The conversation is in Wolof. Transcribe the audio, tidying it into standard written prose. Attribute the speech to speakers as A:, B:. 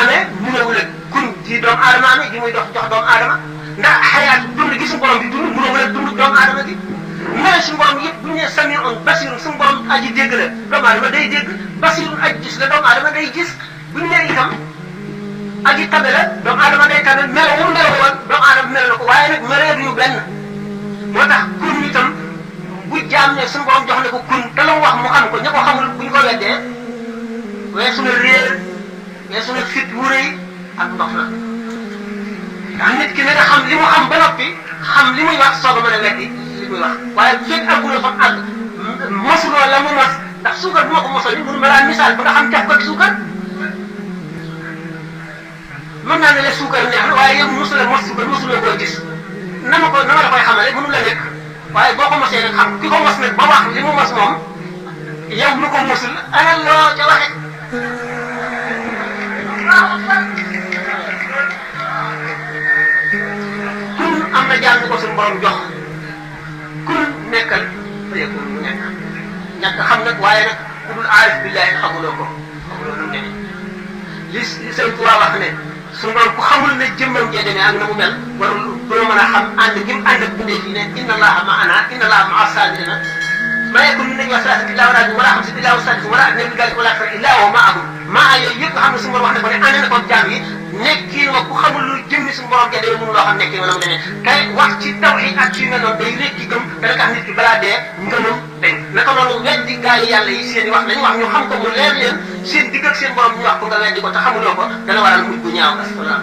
A: amee mënewul ak kun ji doomu aadama amee ji muy dox jox doomu aadama ndax xayaat dund gi suñu borom bi dund mënewul ak dund doomu aadama gi mais suñu borom yëpp bu ñu nee samiun basirun suñu borom aji dégg la doomu aadama day dégg basirun aji gis la doomu aadama day gis bu ñu nee itam aji tabe la doomu aadama day tabe melo wu melo woon doomu aadama mel na ko waaye nag meree duñu benn moo tax kun itam bu jaam ne suñu borom jox na ko kun te la mu wax mu xam ko ña ko xamul bu ñu ko weddee weesu na réer weesu na fit wu rëy ak ndox la ndax nit ki ne nga xam li mu xam ba noppi xam li muy wax soog a mën a weddi li muy wax waaye bu fekk àggul fa àgg mosuloo la mu mos ndax suukar bu ma ko mosal mënu ma laa misaal ba nga xam def ko ak suukar mën naa ne la suukar neex na waaye yow mosuloo mos suukar mosuloo koo gis na ma la koy xamale mënu la nekk waaye boo ko mosee nag xam ki ko mos nag ba wax li mu mos moom yow lu ko mosul ana loo ca waxe kun am na jàng ko suñu borom jox kun nekkal fa yëkkul mu nekk ñàkk xam nag waaye nag ku dul aarif billahi xamuloo ko xamuloo nu mu demee li sëñ Tuubaa wax ne suñu borom ku xamul ne jëmmam jee demee ak na mu mel warul doo mën a xam ànd gi mu ànd ak bindee fii ne inna allaha ma'ana inna allaha ma'a saabiriina ma yakun min najwa salaasatin illaa huwa raabi'uhum wa laa xamsatin illaa huwa saadisuhum wa laa adnaa min daalika wa laa akthara illaa huwa ma'ahum maa yooyu yëpp nga xam ne suñu borom wax na ko ne ànd na ko jaam yi nekkiin wa ku xamul lu jëmmi suñu borom jee demee mënu loo xam nekkiin wala mu demee kay wax ci tawhiid ak ci yu mel noonu day rekki gëm dana tax nit ki balaa dee ngëmam dañ naka noonu weddi gaa yi yàlla yi seen i wax lañu wax ñu xam ko mu leer leen seen digg ak seen borom ñu wax ko nga weddi ko te xamuloo ko dana waral mujj bu ñaaw asalaam